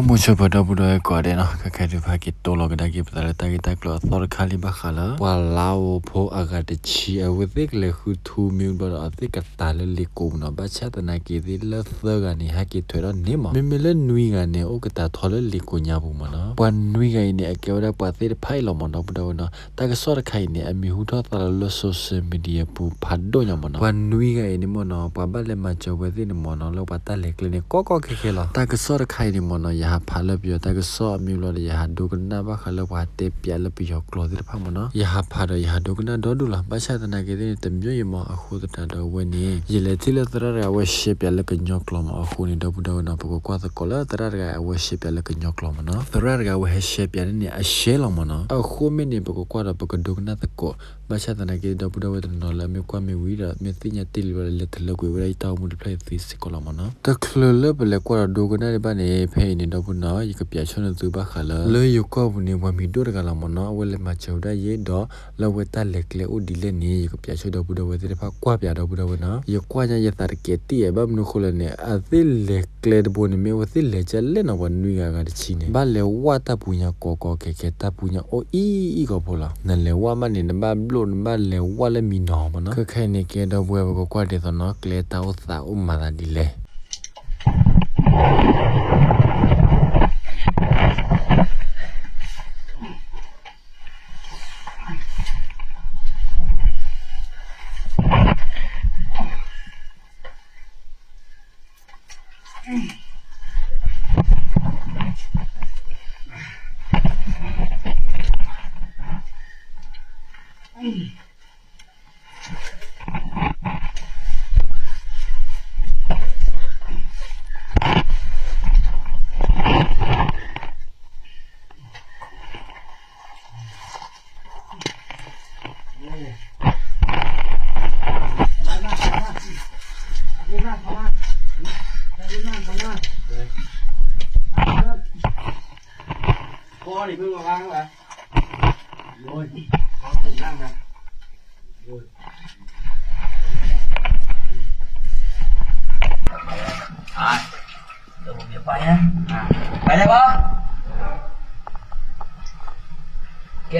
မုၢ်ဆၢဖၢဒီပုၢ်ဒီဝဲၢ်ကိးဂၤဒဲးနီၤ, ခဲခဲဒုးဖးက့ၤတိၢ်လီၤကဒါက့ၤပသးလၢတၢ်ဂ့ၢ်တၢ်ကျိၤအသီတခါလံ ဘၣ်ဃးလၢ ပှၤလါအိၤဖိအဂၤတဆံ အဝဲသ့ၣ်ကလဲၤဃုထူမ့ၢ်ဘျီဒီး အဝဲသ့ၣ်ကတၤလၢလ့ကိပူၤနီၤ, ဘၣ်ဆၣ်သနာ်က့သ့ၣ်လၢသၢဂၤန့ၣ် ဟဲက့ၤထွဲဒီးန့ၣ်မး, မ့မ့ၢ်လၢနွံဂၤန့ၣ် အိၣ်ကတၤထီလၢလ့ကိညါပူၤမးနီၤ, ပှၤနွံဂၤအံၤန့ၣ် အကဲဝဲဒၣ်ပှၤသ့ၣ်တဖၣ်အံၤလီၤမး ဒီပုၢ်ဒီဝဲၢ်နီၤ, တၢ်ကစီၣ်တခါအံၤန့ၣ် အမံၤဟူထီၣ်သါလီၤလၢ social media ပူၤဖးဒိၣ်ညါမးနီၤ, ပှၤနွံဂၤအံၤန့ၣ်မးနီၤ ပှၤဘၣ်လဲၤမၤစၢၤဝဲသ့ၣ်န့ၣ်မးနီၤ လၢပှၤတၢ်လဲၤကျဲန့ၣ် ကီကီခဲခဲလီၤ, တၢ်ကစီၣ်တခါအံၤန့ၣ်မးနီၤ ယဟးဖးလၢပယီၤတၢ်ကစီၣ်အမ့ၢ်ဘျီဒီး ယဟးဒိကနၣ်ဘၣ်ဃးလၢပှၤတဲပၠးလၢပယီၤကျိာ်သ့ၣ်တဖၣ်မးနီၤ, ယဟးဖးဒီးယဟးဒိကနၣ်ဒီဒူၣ်လီၤ, ဘၣ်ဆၣ်သနာ်က့သ့ၣ်န့ၣ် တမျိုးယံၤမး အဃိသတးဒီးအဝဲန့ၣ် ယလဲၤထံၣ်လၢသရၣ်တဂၤအဝဲရှဲပၠးလၢကညီကျိာ်မး, အဃိန့ၣ် ဒီပုၢ်ဒီဝဲၢ်နီၤ ပကကွၢ်သကိးလၢသရၣ်တဂၤအဝဲရှဲပၠးလၢကညီကျိာ်မးနီၤ, သရၣ်တဂၤအဝဲဟဲရှဲပၠးန့ၣ်န့ၣ် အရှဲလီၤမးနီၤ, အဃိမ့ၢ်န့ၣ် ပကကွၢ်ဒီးပကဒိကနၣ်သကိး, ဘၣ်ဆၣ်သနာ်က့ ဒီပုၢ်ဒီဝဲၢ်တနီၤနီၤလၢအမ့ၢ်ကွၢ်မ့ၢ်ဝံၤဒီး မ့ၢ်သ့ၣ်ညါတ့ၢ်လံဘျီဒီး လဲၤတလၢကွံာ်ဝဲဒၣ်ယတၢ်အိၣ်မူတဖျၢၣ်အံၤသ့စ့ၢ်ကီးလီၤမးနီၤ, တချုးလၢပလဲၤကွၢ်ဒီးဒိကနၣ်ဒံးဘၣ်န့ၣ် ဖဲအံၤန့ၣ် ဒီပုၢ်နီၤ ယကပၠးဆိနသုဘၣ်ဃးလၢ လၢယိၤကီၢ်ပူၤန့ၣ် ပှၤမံၤဒိၣ်တဂၤလီၤမးနီၤ, အဝဲလဲၤမၤစၢၤဝဲဒၣ်ယဲဒီး လၢအဝဲတၢ်လဲၤကျဲအိၣ်ဒ်လဲၣ်န့ၣ် ယကပၠးဆိဒီပုၢ်ဒီဝဲၢ်သ့ၣ်တဖၣ်ကွၢ်ပၠး ဒီပုၢ်ဒီဝဲၢ်နီၤ, ယကွၢ်ညါယသးတကဲၤတံၢ်ဧါ, ဘၣ်မနုၤဃိလဲၣ်န့ၣ် အသ့ၣ်လဲၤကျဲတဘိန့ၣ် မ့ၢ်အဝဲသ့ၣ်လဲၤကလဲၣ်နီၤ, ပှၤနွံဂၤအဂၤတဆံန့ၣ် ဘၣ်လဲၤဝၣ်တၢ်ပူၤညါကီကီခဲခဲ တၢ်ပူၤညါအီၣ်အံၣ်အံၣ်ကီဖိလီၤ, နလဲၤဝၣ်မးန့ၣ် နဘၣ်ဘျိၣ် နဘၣ်လဲၤဝၣ်လၢမံၤနီၤမးနီၤ, ခဲခဲအံၤန့ၣ် ကဲဒီပုၢ်ဝဲၢ် ပကကွၢ်ဒ်သိးနီၤ ကျဲတၢ်အိၣ်သးအိၣ်မၤသးဒ်လဲၣ် ไปเลยปะ โอเค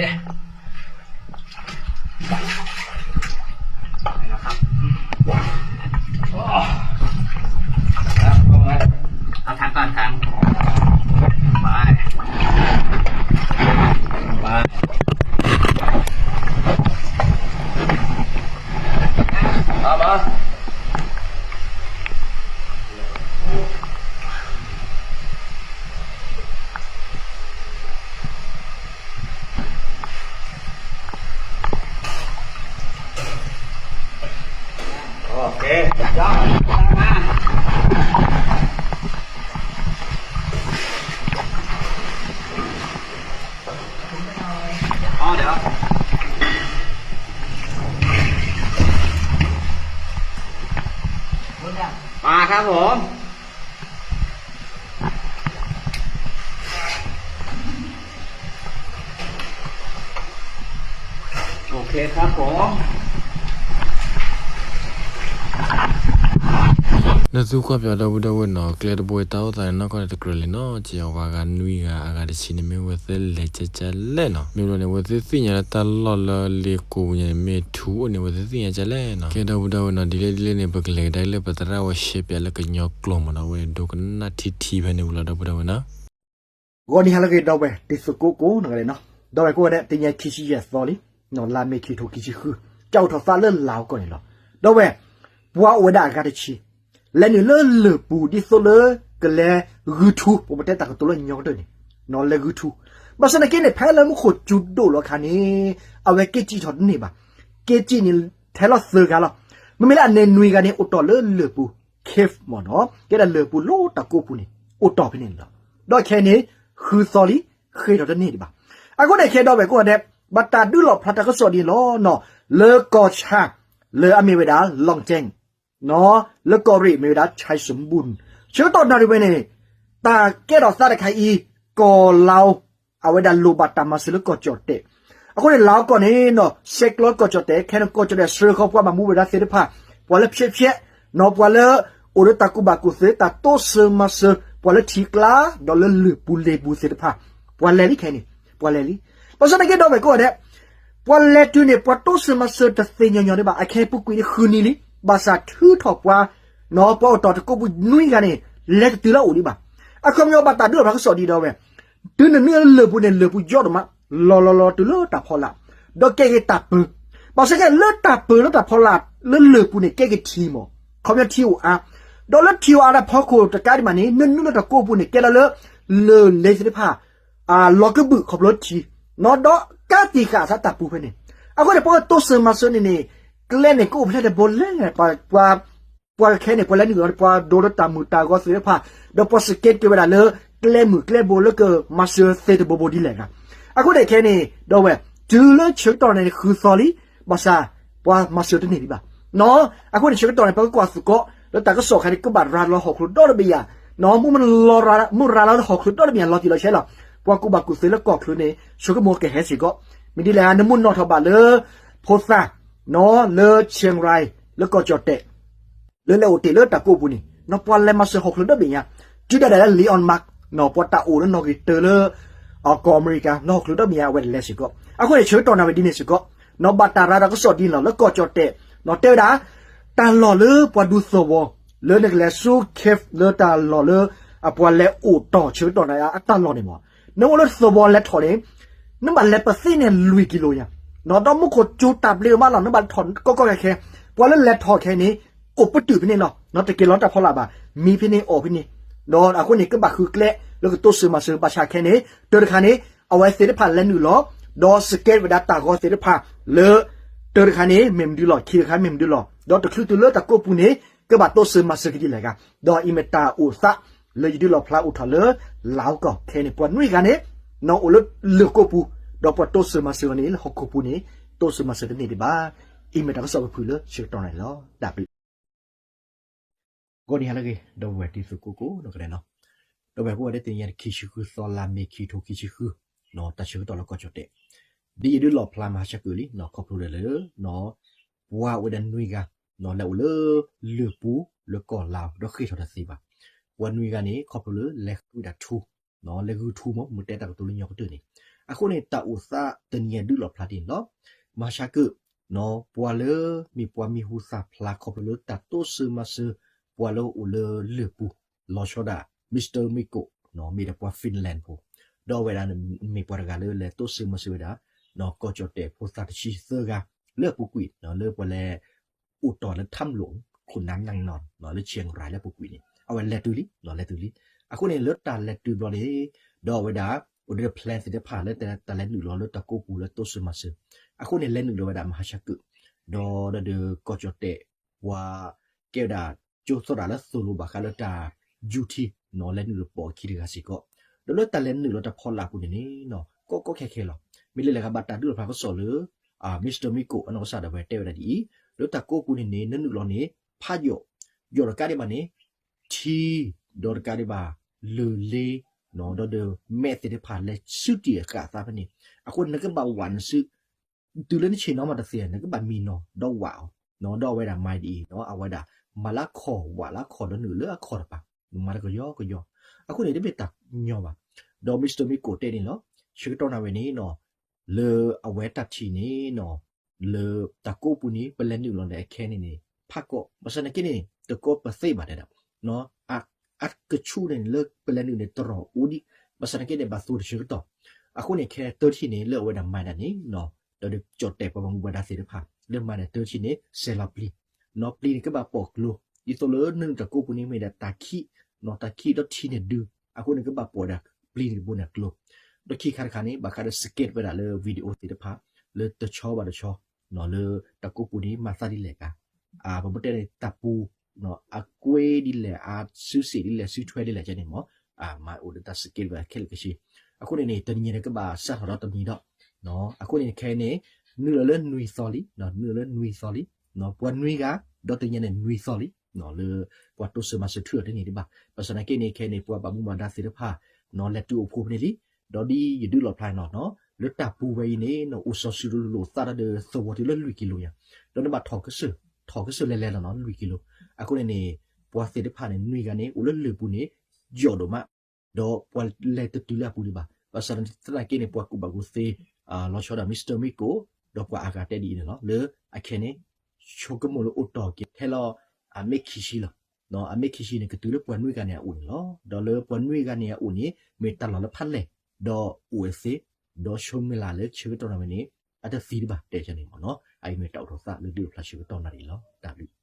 นะครับ เอาถังก่อน ถัง ไป ไป เอามา มาครับผม โอเคครับผม နသုကွၢ်ပၠးဒီပုၢ်ဒီဝဲၢ်နီၤ ကျဲတဘိတၢ်အိၣ်သးန့ၣ် နီၢ်ကီၢ်န့ၣ်တကြၢးလံနီၤ ကဲဝဲဂၤနွံဂၤအဂၤတဆံန့ၣ် မ့ၢ်ဝဲသ့ၣ်လဲၤကဲကဲလဲၣ်နီၤ မ့ၢ်ဘျီန့ၣ် ဝဲသ့ၣ်သ့ၣ်ညါလၢတၢ်လီၢ်လၢလ့ကိပူၤညါန့ၣ် မ့ၢ်ထူအိၣ်န့ၣ် ဝဲသ့ၣ်သ့ၣ်ညါကဲလဲၣ်နီၤ ကဲဒီပုၢ်ဒီဝဲၢ်နီၤ ဒ်လဲၣ်ဒ်လဲၣ်န့ၣ် ပကလဲၤကဒါလၢပသရၣ်ဝဲရှဲပၠးလၢကညီကျိာ်မးနီၤ ဝဲဒိကနၣ်ထံထံဖဲန့ၣ်ဝံၤလီၤဒီပုၢ်ဒီဝဲၢ်နီၤ ဂီၤနံၤဟါလၢအဂ့ၤ ဒီပုၢ်ဝဲၢ် တံၤသကိးကိးဂၤဒဲးနီၤ ဒီပုၢ်ဝဲၢ်ကိးဂၤဒဲး တနံၤအံၤခံဆံယဲၢ်သီလံ လါမ့ၤခံထိခံဆံဃု ကၠီအိၣ်ထီၣ်သးလၢလၤအိၤကီၢ်န့ၣ်လီၤ ဒီပုၢ်ဝဲၢ် ပှၤအိၣ်ဝဲဒၣ်အဂၤတဆံ လဲၤနုာ်လၢလၢၢ်ပူၤဒ်သိးလၢ ကလဲၤဂုာ်ထူ ပမ့ၢ်တဲတၢ်ကတိၤလၢညီကတၢၢ်န့ၣ် လဲၤဂုာ်ထူ ဘၣ်ဆၣ်သနာ်က့န့ၣ် ဖဲလၢမူခိၣ်စူၤဒိၣ်လီၤအခါန့ၣ် အဝဲက့ၤစံၣ်ထီၣ်တန့ၢ်ဘၣ် က့ၤစံၣ်န့ၣ် ထဲလီၤသၢဂၤလီၤ မ့မ့ၢ်လၢအနဲၣ်နွံဂၤန့ၣ် အိၣ်တ့ၢ်လၢလၢၢ်ပူၤ cave မ့ၢ်နီၤ ကဲဒၣ်လၢၢ်ပူၤလီၤတၢ်ကိးပူၤန့ၣ် အိၣ်တ့ၢ်ဖဲန့ၣ်လီၤ ဒီးခဲအံၤန့ၣ် ဃုသီလံ ဃ့ထီၣ်တန့ၢ်ဒံးဘၣ် အဃိန့ၣ်ခဲဒီပုၢ်ဝဲၢ်ကိးဂၤဒဲး ဘၣ်တၢ်ဒုးလီၣ်ဖျါတၢ်ကစီၣ်ဒ်န့ၣ်လီၤနီၤ လၢကီၢ်ဆၣ် လၢအမ့ၢ်ဝဲဒၣ် လွင်ၣ်ကၠဲၣ် လၢကီၢ်ရ့ၣ်မ့ၢ်ဝဲဒၣ် ခၢၣ်စမူၣ် ဆၢကတီၢ်နၣ်ရံၣ်ဝဲန့ၣ် တၢ်ကဲထီၣ်သးတခါအံၤ ကီၢ်လၤအိၤ အဝဲဒၣ်လိၣ်ဘၣ်တၢ်မၤစၢၤလၢကီၢ်ကၠီၣ်တဲၣ် အဃိန့ၣ် လၤအိၤကီၢ်န့ၣ်နီၤ ဆဲးကျိးကီၢ်ကၠီၣ်တဲၣ် ခဲန့ၣ်ကီၢ်ကၠီၣ်တဲၣ် ဆှၢဃီၤပှၤဘၣ်မူဘၣ်ဒါသ့ၣ်တဖၣ် ပှၤလၢဖျဲးဖျဲး နီၤ ပှၤလၢ အိၣ်ဒီးတၢ်ကူၣ်ဘၣ်ကူၣ်သ့ တၢ်တိစၢၤမၤစၢၤ ပှၤလၢထံကျါ ဒီးလၢလၢၢ်ပူၤလ့ၤပူၤသ့ၣ်တဖၣ် ပှၤလဲၤလံခဲအံၤန့ၣ် ပှၤလဲၤလံ. ဘၣ်ဆၣ်သနာ်က့ဒီပုၢ်ဝဲၢ်ကိးဂၤဒဲး ပှၤလဲၤတုၤန့ၣ် ပှၤတိစၢၤမၤစၢၤတသ့ညီညီဒံးဘၣ်. အခဲအံၤပူၤကွံာ်န့ၣ်ဃုနံၤလံ, ဘၣ်ဆၣ်ထုးထီၣ်ပှၤ ပှၤအိၣ်တီၢ်တကိးပူၤနွံဂၤန့ၣ် လဲၤတတုၤလၢအအိၣ်ဒံးဘၣ်. အခီပညီဘၣ်တၢ်ဒုးလီၣ်ဖျါကစီၣ်ဒ်ဒီပုၢ်ဝဲၢ် တုၤနနုၤလၢလၢၢ်ပူၤန့ၣ် လၢၢ်ပူၤယီဒိၣ်မး လီၤလီၤလီၤတုၤလၢတၢ်ဖီလာ်, ဒီးကဲက့ၤတၢ်ပၢၤ, ဘၣ်ဆၣ်ကဲလၢတၢ်ပၢၤလၢတၢ်ဖီလာ် လၢလၢၢ်ပူၤန့ၣ် ကဲက့ၤထံမး, ခီပညီထံအိၣ်အါ, ဒီးလၢထံအိၣ်အါတၢ်ဖီခိၣ်တကးဒံးဘၣ်န့ၣ် နနုၤလၢတၢ်ကိးပူၤန့ၣ် ကဲလီၤလၢ လၢၢ်လ့သ့ၣ်တဖၣ် လီၤကဘုၣ်ခီဖျိထံ, ဒီးကးတံာ်ဃာ်အသးတၢ်ပူၤဖဲန့ၣ်, အဃိန့ၣ် ပှၤတိစၢၤမၤစၢၤန့ၣ်န့ၣ် ကျဲန့ၣ်ကအိၣ်ဖဲလဲၣ်တဘိလဲၣ်, ပှၤ ပှၤခဲန့ၣ် ပှၤလဲၤနုာ်လီၤ ပှၤဒိးလၢတၢ်မုာ်တၢ်ဂီၤသ့ၣ်တဖၣ် ဒီးပှၤစကဲးက့ၤဝဲဒၣ်လၢ ကျဲမုၢ်ကျဲဘိလၢကမၤစၢၤသ့တဘိဘိဒ်လဲၣ်ဂ့ၤ. အဃိန့ၣ်ခဲန့ၣ် ဒီပုၢ်ဝဲၢ် တုၤလၢဆၢကတီၢ်န့ၣ်ဃုသီလံ, ဘၣ်ဆၣ် ပှၤမၤစၢၤတန့ၢ်ဒံးဘၣ်. အဃိန့ၣ် ဆၢကတီၢ်န့ၣ် ပကကွၢ်သကိး လၢတၢ်ကစီၣ်ခဲန့ၣ် ကဘၣ်ရၤလီၤဟီၣ်ခိၣ်ဒီတဘ့ၣ်ညါ, မ့ၢ်ရၤလီၤဟီၣ်ခိၣ်ဒီတဘ့ၣ်ညါ လီၤတံၢ်လီၤဆဲးလီၤ. ပှၤကူၣ်ဘၣ်ကူၣ်သ့လၢကီၢ်ချၢန့ၣ် ဆိကမိၣ်ကဟဲစ့ၢ်ကီး, မ့ၢ်ဒ်လဲၣ် နမ့ၢ်နီၣ်ထီၣ်ဘၣ်လၢ ဖိသၣ် လၢ ဆဲၣ်ရၤ လၢကီၢ်ကၠီၣ်တဲၣ် လၢလဲၤအိၣ်တ့ၢ်လၢတၢ်ကိးပူၤန့ၣ် ပှၤလဲၤမၤစၢၤဟီၣ်ခိၣ်ဒီတဘ့ၣ်ညါ, တုၤဒၣ်လဲာ်လၢ Elon Musk ပှၤတၢ်အိၣ်လၢနီၣ်ဂံၢ်တၢလၢ ကီၢ်အမဲရကၤ နီၢ်ဟီၣ်ခိၣ်ဒီတဘ့ၣ်ညါ အဝဲလဲၤစ့ၢ်ကီး. အဃိန့ၣ် ဆၢကတီၢ်နၢ်ဝဲဒ်န့ၣ်စ့ၢ်ကီး, ဘၣ်တၢ်ရၤတၢ်ကစီၣ်ဒ်န့ၣ်လီၤ လၢကီၢ်ကၠီၣ်တဲၣ်, တဲဝဲဒၣ် တၢ်လီၢ်လၢပှၤဒူသဝီ လၢနကလဲၤဆူ Kyiv လၢတၢ်လီၢ်လၢ အပှၤလဲၤအိၣ်တီၢ်ဆၢကတီၢ်နၢ်အတၢ်လီၢ်န့ၣ်မး, နအိၣ်လၢသဝီလဲၤထီၣ်န့ၣ် နဘၣ်လဲၤပသ့ၣ်န့ၣ်လွံၢ်ကံလိယါ, ဒီးမူခိၣ်ကၠိတၢ်ဘျ့အမးလီၤ နဘၣ်ထီၣ်ကီကီခဲခဲ, ပှၤလၢလဲၤထီၣ်ခဲန့ၣ် အိၣ်ပတုာ်ဖဲန့ၣ်လီၤ, တက့ၤလီၤတၢ်ဖီလာ်ဘၣ်, မံဖဲန့ၣ်အီၣ်ဖဲန့ၣ်, ဒီးအဃိန့ၣ် ကဘၣ်ဃုကျဲလၢကတိစၢၤမၤစၢၤ ဘၣ်ဆၣ်ခဲန့ၣ် တၢ်တခါန့ၣ် အဝဲသ့ၣ်တဖၣ်လဲၤနုာ်လီၤ, ဒီးစကဲးဝဲဒၣ်တၢ်ဂီၤသ့ၣ်တဖၣ်လၢ တၢ်တခါန့ၣ် မ့ၢ်မနုၤလီၤ ခံတခါမ့ၢ်မနုၤလီၤ, ဒီးတချုးတုၤလၢတၢ်ကိးပူၤန့ၣ် ကဘၣ်တိစၢၤမၤစၢၤကဒ်လဲၣ်ဂ့ၤ, ဒီးအံၤမ့ၢ်တၢ်အိၣ်သးလၢယဒုးလီၣ်ဖျါအိၣ်ထီၣ်လၢ လၤကီၢ်ခဲန့ၣ် ပှၤနွံဂၤန့ၣ် နအိၣ်လၢလၢၢ်ကိးပူၤ, ဒီးပှၤတိစၢၤမၤစၢၤအီၤန့ၣ် လၢဟီၣ်ခိၣ်ပူၤန့ၣ် တိစၢၤမၤစၢၤတန့ၢ်ဒံးဘၣ်. အံၤမ့ၢ်တၢ်ကစီၣ်ကဖုလၢဆၢကတီၢ်န့ၣ်လီၤ. တၢ်ဘျုး ဂီၤနံၤဟါလၢအဂ့ၤ ဒီပုၢ်ဝဲၢ်တံၤသကိးကိးဂၤဒဲးနီၤ, ဒီပုၢ်ဝဲၢ်ကိးဂၤဒဲး တနံၤအံၤ ခံဆံဃုသီ လါမ့ၤ ခံထိခံဆံဃု, တၢ်ဆၢကတီၢ်လၢကီၢ်ကၠီၣ်တဲၣ်, ဒ်ယဒုးလီၣ်ဖျါမဟါဆၢကုာ်လံ ခီဖျိလၢ ပှၤအိၣ်ဝဲဒၣ်နွံဂၤ လဲၤအိၣ်လၢလၢၢ်ပူၤလၢကီၢ်လၤ ဒီးဃ့ၢ်ထီၣ်တသ့ဘၣ်. ပှၤနွံဂၤန့ၣ် ခီဖျိလၢလဲၤဃုဝဲဒၣ်ထူ လဲၤဂုာ်ထူမး မ့ၢ်တဲတၢ်ကတိၤလၢညီကတၢၢ်န့ၣ်, အဃိန့ၣ် တၢ်အိၣ်သးတနံၤအံၤဒုးလီၣ်ဖျါဒ်န့ၣ်လီၤ. မဟါဆၢကုာ် ပှၤလၢမ့ၢ်ပှၤမံၤဟူသၣ်ဖျါခီဖျိလၢတၢ်တိစၢၤမၤစၢၤ ပှၤလၢအိၣ်လၢလၢၢ်ပူၤ လီၤဆီဒၣ် Mister Miko မ့ၢ်ဒၣ်ပှၤ Finland ဖိ, ဒီးအဝဲဒၣ် မ့ၢ်ပှၤတဂၤလၢလဲၤတိစၢၤမၤစၢၤဝဲဒၣ် ကီၢ်ကၠီၣ်တဲၣ်ဖိသၣ်တဆံသၢဂၤ လၢအပူၤကွံာ် လၢပှၤလဲၤ အိၣ်တီၢ်လၢ ထၢမ်လူး ခိၣ်နၢ်နၢ်နီၢ် လၢဆဲၣ်ရၤလၢအပူၤကွံာ်န့ၣ် အဝဲလဲၤတုၤလံ လဲၤတုၤလံ. အဃိန့ၣ် လၢတၢ်လဲၤတုၤဘျီန့ၣ် ဒီးအဝဲဒၣ် အိၣ်ဒီး plan သ့ၣ်တဖၣ်လၢတၢ်လဲၤနုာ်လီၤလၢတၢ်ကိးပူၤလၢတိစၢၤမၤစၢၤ, အဃိန့ၣ် လဲၤနုာ်လီၤဝဲဒၣ်မဟါဆၢကုာ်, ဒီးဒီးကီၢ်ကၠီၣ်တဲၣ် ပှၤကဲဝဲဒၣ် ကၠိသီၣ်တၢ်လၢသိၣ်လိဘၣ်ဃးလၢတၢ်ယူၤထံ လဲၤနုာ်လီၤပိာ်အခံတဂၤစ့ၢ်ကီး, ဒီးလၢတၢ်လဲၤနုာ်လီၤတၢ်ဖီလာ်အပူၤန့ၣ်န့ၣ် ကီကီခဲခဲလီၤ. မ့ၢ်လၢလဲၤဂၤဘၣ်တၢ်ဒုးလီၣ်ဖျါကစီၣ်လၢ Mister Miko အနီၢ်ကစၢ်ဒၣ်ဝဲတဲဝဲဒၣ်ဒ်အံၤ, လၢတၢ်ကိးပူၤန့ၣ်န့ၣ် နနုာ်လီၤန့ၣ် ဖးယိာ်, ယိာ်တကးဒံးဘၣ်န့ၣ် ထံ, ဒီးတကးဒံးဘၣ် လၢၢ်လ့, ဒီးဒီးမဲာ်သ့ၣ်တဖၣ်လဲၤဆူတံၢ်အဃာ်အသးဖဲန့ၣ်, အဃိန့ၣ်နကဘၣ်ဝးနစု တုၤလၢနဆ့ၣ်နီၤမးတသ့ နကဘၣ်မံနီၤဒီးဝးအီၤ, ဒီးအဝဲဒၣ်မၤဒ်အံၤ အဝဲဒၣ် မၤလၢအခီၣ် ဝးလၢအခီၣ်ဒီးနုာ်လၢအခီၣ်တပၤ, မၤလၢကယီကယီ, အဃိန့ၣ် တမ့ၢ်တၢ်ညီဘၣ်. ဒီး Mister Miko တဲန့ၣ်လီၤ, ဆၢကတီၢ်နၢ်ဝဲန့ၣ် လၢအဝဲတၢ်ထံၣ်န့ၣ် လၢတၢ်ကိးပူၤန့ၣ် ပလဲၤနုာ်လီၤန့ၣ် အခဲန့ၣ်န့ၣ် ဖးကီး, ဘၣ်ဆၣ်သနာ်က့န့ၣ် တကီးပသ့ဘၣ်တဲဒၣ် အကဆူၣ်န့ၣ် လၢပလဲၤနုာ်န့ၣ် တရီၣ်အိၣ်ဒံး, ဘၣ်ဆၣ်သနာ်က့န့ၣ် ဘၣ်သိၣ်တဆၢကတီၢ်, အဃိန့ၣ် ခဲတၢ်ထံၣ်န့ၣ် လၢအဝဲဒၣ်မၤဒၣ်န့ၣ် ဒီးကၠီၣ်တဲၣ်ပှၤဘၣ်မူဘၣ်ဒါသ့ၣ်တဖၣ် လၢမၤဒၣ်တၢ်ထံၣ်န့ၣ် စဲးလီၤပျံၤ, ပျံၤန့ၣ်ကဘၣ်ပိာ်ကျိ, ဒ်သိးလၢနုာ်တၢ်ကိးပူၤန့ၣ် မ့ၢ်ဒၣ်တၢ်ခံး, တၢ်ခံးဒီးထံန့ၣ်ဒုး, အဃိန့ၣ်ကဘၣ်ပိာ်ဒၣ်ပျံၤန့ၣ်တဘိန့ၣ်အကျိ, ဒီးခံခါတခါန့ၣ် ဘၣ်ဃးဒီးစကဲးဝဲဒၣ်လၢ video သ့ၣ်တဖၣ် လၢတဆီဘၣ်တဆီ လၢတၢ်ကိးပူၤန့ၣ် မၤသးဒ်လဲၣ်ကါ, ပမ့ၢ်တဲန့ၣ် တၢ်ပူၤ အကွ့ဒ်လဲၣ် အစုစ့ၣ်ဒ်လဲၣ် စုထွဲဒ်လဲၣ်ကဲန့ၣ်မ့ၢ် မၤအိၣ်ဒီးတၢ်စကဲးဝဲခဲလၢာ်ခဲဆ့, အဃိန့ၣ်န့ၣ် တနံၤညါန့ၣ်ကဘၣ်စးထီၣ်ဒီးတနံၤဒီး, အဃိန့ၣ်ခဲအံၤန့ၣ် နုာ်လီၤလၢနွံသီလံ, နုာ်လီၤလၢနွံသီလံ, ပှၤနွံဂၤ ဒီးတနံၤညါန့ၣ်နွံသီလံ, လၢပှၤတိစၢၤမၤစၢၤထုးအီၤတန့ၢ်ဒံးဘၣ်, ဘၣ်ဆၣ်သနာ်က့န့ၣ် ခဲအံၤန့ၣ် ပှၤဘၣ်မူဘၣ်ဒါသ့ၣ်တဖၣ် လဲၤတုၤအိၣ်ဖှိၣ်ဖဲန့ၣ်လံ, ဒီးဒ်ယဒုးလီၣ်ဖျါန့ၣ်လီၤ, လၢတၢ်ပူၤဝဲအံၤန့ၣ် အိၣ်စီၤစုၤလိာ်သးဒီးသဝီတုၤလၢလွံၢ်ကံလိယါ, ဒီးနဘၣ်ထီၣ်ကစၢၢ်, ထီၣ်ကစၢၢ်လဲၤလဲၤလီၤနီၤ လွံၢ်ကံလိ, အဃိန့ၣ်န့ၣ် ပှၤသ့ၣ်တဖၣ်န့ၣ် နွံဂၤန့ၣ် အိၣ်လၢလၢၢ်ပူၤန့ၣ် ယိာ်ဒိၣ်မး, ဒီးပှၤလဲၤတတုၤလၢအပူၤဒံးဘၣ်. ဘၣ်ဆၣ်သနာ်က့န့ၣ် ပှၤကူၣ်ဘၣ်ကူၣ်သ့ လီၤဆီဒၣ် Mister Miko ဒီးပှၤအါဂၤတဲဒ်အံၤန့ၣ်လီၤ. လၢအခဲန့ၣ် ဆိကမိၣ်လၢအိၣ်တီၢ်က့ၤ ထဲလီၤအမ့ၢ်ခံဆံလီၤ. အမ့ၢ်ခံဆံန့ၣ် ကတုၤလၢပှၤနွံဂၤန့ၣ်အအိၣ်န့ၣ်လီၤ. ဒီးလၢပှၤနွံဂၤန့ၣ်အအိၣ်န့ၣ် မ့ၢ်တၢ်လီၢ်လၢဖးလဲၢ်, ဒီးအိၣ်ဝဲသ့, ဒီးဆိမ့ၢ်လၢ်လၢဆၢကတီၢ်နၢ်ဝဲန့ၣ် အတသံတဘၣ် တဲန့ၣ်မ့ၢ်နီၤ. အအံၤမ့ၢ်တၢ်အိၣ်ထီၣ်သးလၢဒုးအိၣ်ဖျါဆၢကတီၢ်နၣ်ရံၣ်လီၤ. တၢ်ဘျုး